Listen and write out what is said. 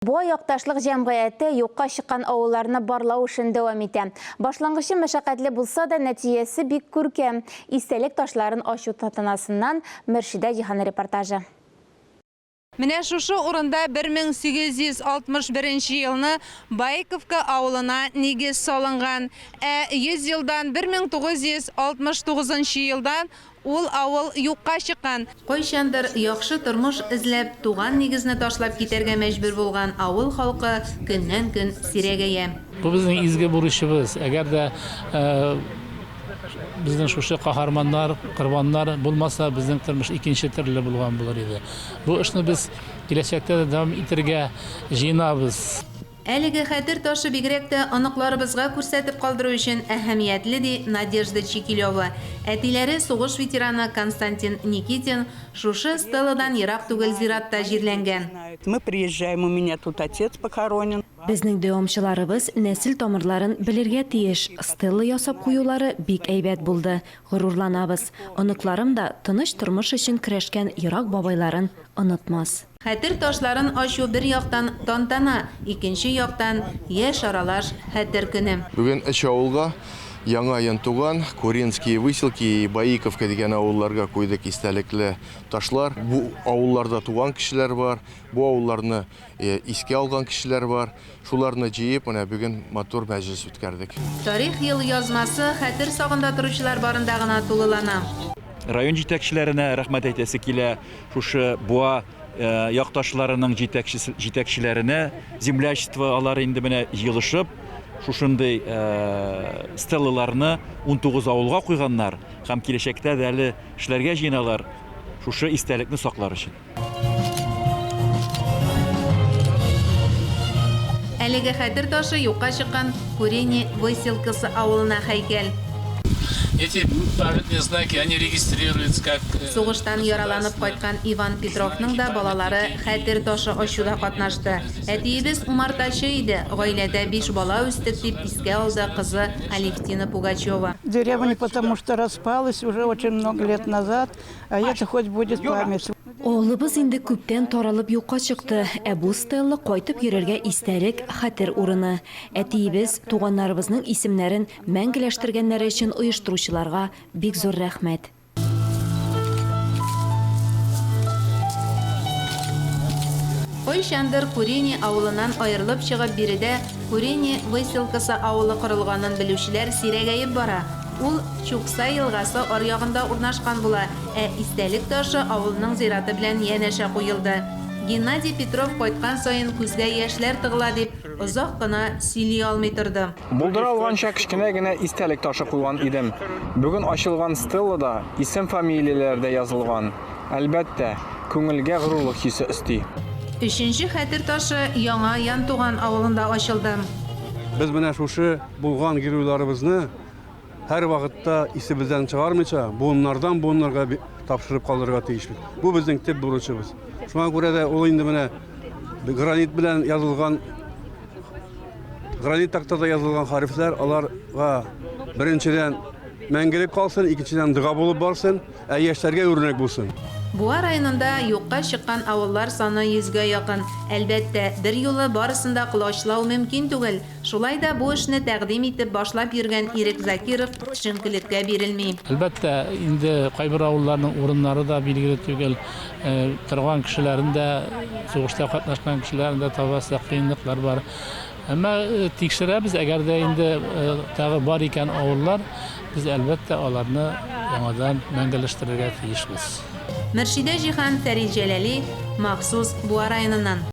Буа якташлык җәмгыяте юкка чыккан авылларны барлау эшен дәвам итә. Башлангычы мәшәкатьле булса да, нәтиҗәсе бик күркәм. Истәлек ташларын ачу тантанасыннан Мөршидә Җиһан репортажы. Менә шушы урында 1861 елны Байковка авылына нигез салынган. Ә 100 елдан, 1969 елдан Ул авыл юкка чыккан. Кайчандыр яхшы тормыш эзләп, туган нигезне ташлап китәргә мәҗбүр булган авыл халкы көннән-көн сирәгәя. Бу безнең изге бурычыбыз. Әгәр дә безнең шушы каһарманнар, корбаннар булмаса, безнең тормыш икенче төрле булган булыр иде. Бу эшне без киләчәктә дә дәвам итергә җыенабыз. Әлеге хәтер ташы бигрәк тә оныкларыбызга күрсәтеп калдыру өчен әһәмиятле, ди Надежда Чикилева. Әтиләре, сугыш ветераны Константин Никитин шушы стеладан ерак түгел зиратта җирләнгән. Мы приезжаем, у меня тут отец похоронен. Безнең дәвамчыларыбыз нәсел тамырларын белергә тиеш. Стела ясап куюлары бик әйбәт булды. Горурланабыз. Оныкларым да тыныч тормыш өчен көрәшкән ерак бабайларын онытмас. Хәтер ташларын ачу бер яктан тантана, икенче яктан, яшь аралаш Хәтер көне. Бүген өч авылга, Яңа Янтуган, Куренские Выселки и Баиковка дигән авылларга куйдык истәлекле ташлар. Бу авылларда туган кешеләр бар, бу авылларны искә алган кешеләр бар. Шуларны җыеп, менә бүген матур мәҗлес үткәрдек. Тарих елъязмасы хәтер сагында торучылар барында гына тулылана. Район җитәкчеләренә рәхмәт әйтәсе килә. Шушы Буа якташларының җитәкчеләренә, землячество алар инде менә җыелышып, шушындый стелаларны 19 авылга куйганнар һәм киләчәктә дә әле эшләргә җыеналар шушы истәлекне саклар өчен. Әлеге хәтер ташы юкка чыккан Курени Выселкасы авылына һәйкәл. Эти памятные знаки, они регистрируются как Сугыштан яраланып кайткан Иван Петровның да балалары хәтер ташы ачуда катнашты. Әтиебез умартачы иде, гаиләдә биш бала үстек, дип искә алды кызы Алевтина Пугачева. Деревня потому что распалась уже очень много лет назад, а это хоть будет память. Авылыбыз инде күптән таралып юкка чыкты, ә бу стелла кайтып йөрергә истәлек, хәтер урыны. Әтиебез, туганнарыбызның исемнәрен мәңгеләштергәннәре өчен оештыручыларга бик зур рәхмәт. Кайчандыр Курени авылыннан аерылып чыгып, биредә Курени Выселкасы авылы корылганын белүчеләр сирәгәеп бара. Ул Чукса елгасы аръягында урнашкан була, ә истәлек ташы авылның зираты белән янәшә куелды. Геннадий Петров кайткан саен күзгә яшьләр тыгыла дип, озак кына сөйли алмый торды. Булдыра алганча кечкенә генә истәлек ташы куйган идем. Бүген ачылган стеллада исем-фамилияләр дә язылган. Әлбәттә, күңелгә горурлык хисе өсти. Өченче хәтер ташы Яңа Янтуган авылында ачылды. Без менә шушы булган геройларыбызны һәрвакытта исебездән чыгармыйча, буыннардан буыннарга тапшырып калдырырга тиешбез. Бу безнең төп бурычыбыз. Шуңа күрә дә ул инде менә гранит белән язылган гранит тактада язылган хәрефләр аларга беренчедән мәңгелек калсын, икенчедән дога булып барсын, ә яшьләргә үрнәк булсын. Буа районында юкка чыккан авыллар саны йөзгә якын. Әлбәттә, берьюлы барысын да колачлау мөмкин түгел. Шулай да бу эшне тәкъдим итеп башлап йөргән Ирек Закиров төшенкелеккә бирелми. Әлбәттә, инде кайбер авылларның урыннары да билгеле түгел, торган кешеләрен дә, сугышта катнашкан кешеләрен дә табасы кыенлыклар бар. Әмма тикшерәбез, әгәр дә инде тагы бар икән авыллар, без, әлбәттә, аларны яңадан мәңгеләштерергә тиешбез. Мөршидә Җиһан, Фәрит Җәләли, махсус Буа районыннан.